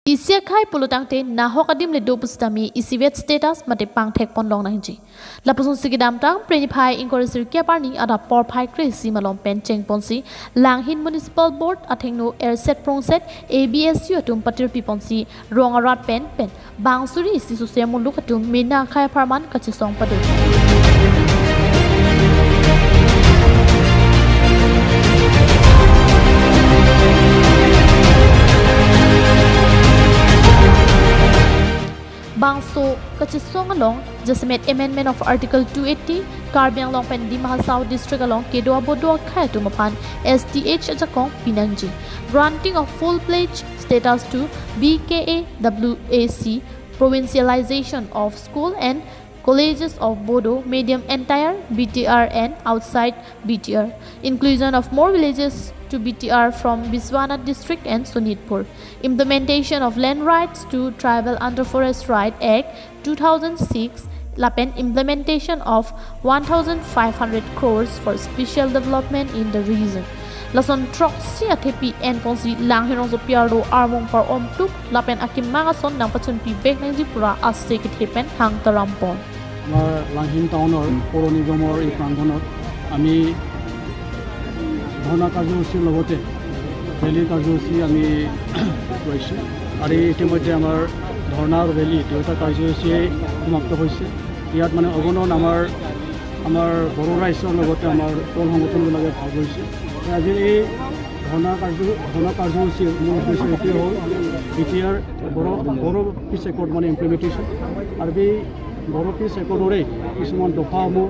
Isia khai pulutang te nahok adim le do pustami isivet status mate pang thek pon long nangji. Lapusun sigidam tang preni phai inkore sir kya parni ada por phai kre si malom pen cheng ponsi Langhin Municipal Board athengno air set prong set ABSU atum patir pi ponsi rongarat pen pen bangsuri isi su muluk atum mina khai farman kachisong padu. Bangso kachisong along Jasmet Amendment of Article 280 Karbi Anglong pen Dima Hasao District along Kedoa Bodoa Khai Tumapan STH Jakong Pinangji granting of full-fledged status to BKA WAC provincialization of school and colleges of Bodo medium entire BTR and outside BTR, inclusion of more villages to BTR from Biswanath district and Sonitpur, implementation of land rights to Tribal Under Forest Right Act 2006, Lapen implementation of 1,500 crores for special development in the region. Lason trok si athepi en ponsi lang hirong zo piaro armong par om tuk lapen akim magason nang pachun pi bek nang ji pura asse ki thepen hang tarampon. আমাৰ লাংহিন টাউনৰ পৌৰ নিগমৰ এই প্ৰাংগণত আমি ধৰ্ণা কাৰ্যসূচীৰ লগতে rally কাৰ্যসূচী আমি লৈছোঁ আৰু ইতিমধ্যে আমাৰ ধৰ্ণা আৰু ৰেলী দুয়োটা কাৰ্যসূচীয়েই সমাপ্ত হৈছে। ইয়াত মানে অগণন আমাৰ আমাৰ বড়ো ৰাইজৰ লগতে আমাৰ দল সংগঠনবিলাকে ভাগ লৈছে। আজিৰ এই ধৰ্ণা কাৰ্যসূচীৰ মূল উদ্দেশ্য এইটোৱে হ'ল B T R Bodo peace accord মানে ইমপ্লিমেণ্টেশ্যন আৰু এই বড়ো পিচ একৰ্ডৰে কিছুমান দফাসমূহ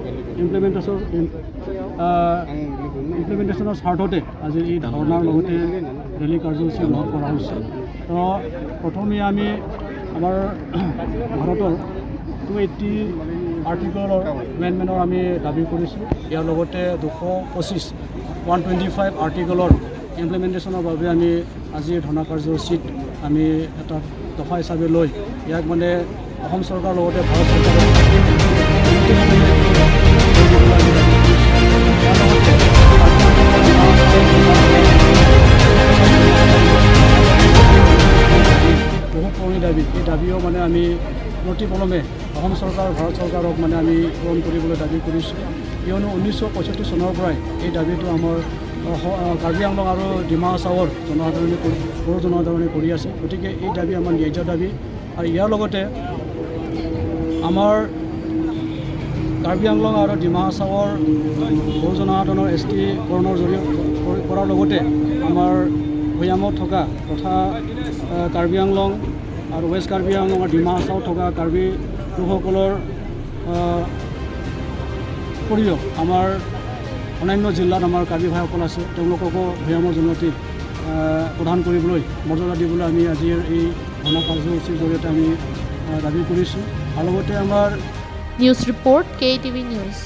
ইমপ্লিমেণ্টেশ্যনৰ স্বাৰ্থতে আজি এই ধৰ্ণাৰ লগতে ৰেলী কাৰ্যসূচী গ্ৰহণ কৰা হৈছে। তো প্ৰথমে আমি আমাৰ ভাৰতৰ 280 আৰ্টিকলৰ এমেণ্ডমেণ্টৰ আমি দাবী কৰিছোঁ। ইয়াৰ লগতে 225 125 আৰ্টিকলৰ ইমপ্লিমেণ্টেশ্যনৰ বাবে আমি আজি ধৰ্ণা কাৰ্যসূচীত আমি এটা দফা হিচাপে লৈ ইয়াক মানে অসম চৰকাৰৰ লগতে ভাৰত চৰকাৰৰ বহু পুৰণি দাবী, এই দাবীও মানে আমি অনতিপলমে অসম চৰকাৰ ভাৰত চৰকাৰক মানে আমি পূৰণ কৰিবলৈ দাবী কৰিছোঁ। কিয়নো 1965 চনৰ পৰাই এই দাবীটো আমাৰ কাৰ্বি আংলং আৰু ডিমা হাছাওৰ জনসাধাৰণে বড়ো জনসাধাৰণে কৰি আছে। গতিকে এই দাবী আমাৰ ন্যায্য দাবী আৰু ইয়াৰ লগতে আমাৰ কাৰ্বি আংলং আৰু ডিমা হাছাওৰ বড়ো জনসাধাৰণৰ এছ টি কৰণৰ জৰিয়তে কৰাৰ লগতে আমাৰ ভৈয়ামত থকা তথা কাৰ্বি আংলং আৰু ৱেষ্ট কাৰ্বি আংলং আৰু ডিমা হাছাওত থকা কাৰ্বি লোকসকলৰ উপৰিও আমাৰ অন্যান্য জিলাত আমাৰ কাৰ্বি ভাইসকল আছে, তেওঁলোককো ভৈয়ামৰ জনজাতি প্ৰদান কৰিবলৈ মৰ্যাদা দিবলৈ আমি আজিৰ এই ধৰ্ণা কাৰ্যসূচীৰ জৰিয়তে আমি দাবী কৰিছোঁ। আৰু লগতে আমাৰ news report K TV news.